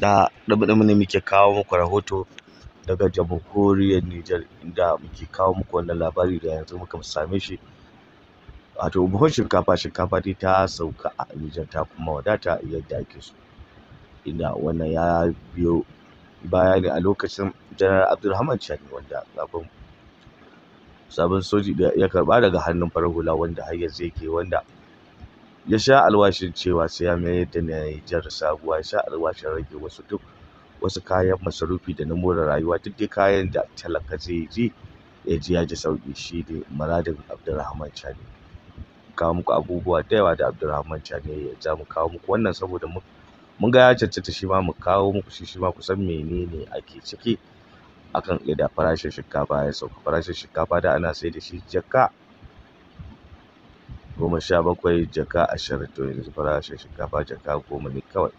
Da ɗumi ne muke kawo muku rahoto daga jamhuriyar Nijar, inda muke kawo muku wannan labari da yanzu muka same shi. Wato buhun shinkafa dai ta sauka a Nijar, ta kuma wadata yadda ake so. Inda wannan ya biyo baya ne a lokacin Janar Abdulrahman Chani, wanda sabon soji da ya karɓa daga hannun farar hula, wanda har yanzu yake, wanda ya sha alwashin cewa sai ya mayar da Nijar sabuwa, ya sha alwashin rage wasu duk wasu kayan masarufi da na more rayuwa, duk dai kayan da talaka zai ji ya ji ya ji sauƙi. Shi ne muradin Abdulrahman Chani. Kawo muku abubuwa da yawa da Abdulrahman Chani ya za mu kawo muku wannan, saboda mun ga ya cancanta shi ma mu kawo muku shi, shi ma ku san menene ake ciki akan yadda farashin shinkafa ya sauka. Farashin shinkafa da ana sayar da shi jaka 17, jaka 20, to yanzu farashin shinkafa jaka 10 ne kawai.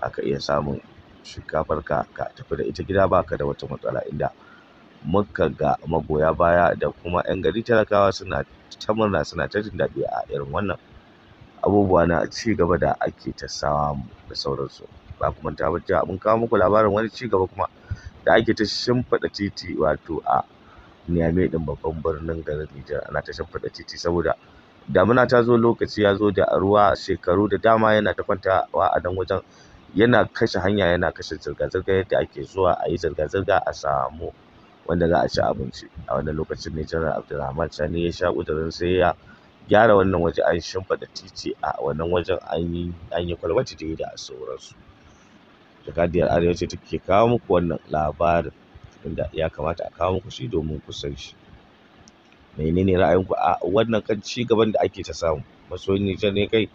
Aka iya samun shinkafar ka ka tafi da ita gida, baka da wata matsala. Inda muka ga magoya baya da kuma 'yan gari talakawa suna ta murna, suna ta jin daɗi a irin wannan abubuwa na ci gaba da ake ta samu da sauransu. Ba ku manta ba cewa mun kawo muku labarin wani ci gaba kuma da ake ta shimfiɗa titi, wato a Niamey ɗin, babban birnin garin Nijar. Ana ta shimfiɗa titi saboda damuna ta zo, lokaci ya zo da ruwa shekaru da dama yana ta kwantawa a nan wajen, yana kashe hanya, yana kashe zirga-zirga yadda ake zuwa a yi zirga-zirga a samu wanda za a ci abinci. A wannan lokacin ne Janar Abdulrahman Chani ya sha ƙudurin sai ya gyara wannan waje, an shimfiɗa titi a wannan wajen, an yi kwalbati dai da sauransu. Jakadiyar Arewa ce take kawo muku wannan labarin, inda ya kamata a kawo muku shi domin ku san shi. Menene ra'ayinku a wannan kan ci gaban da ake ta samu? Masoyin Nijar ne kai?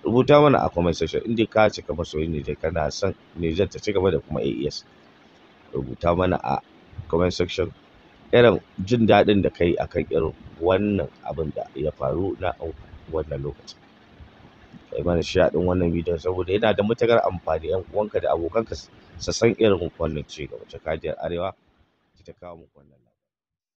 Rubuta mana a comment section. In dai ka cika masoyin Nijar, kana son Nijar ta ci gaba da kuma AES, rubuta mana a comment section irin jin daɗin da kai akan irin wannan abin da ya faru na wannan lokacin. Kai mana share ɗin wannan bidiyon saboda yana da matuƙar amfani, 'yan uwanka da abokanka su san irin wannan ci gaba. Jakadiyar Arewa ta kawo muku wannan.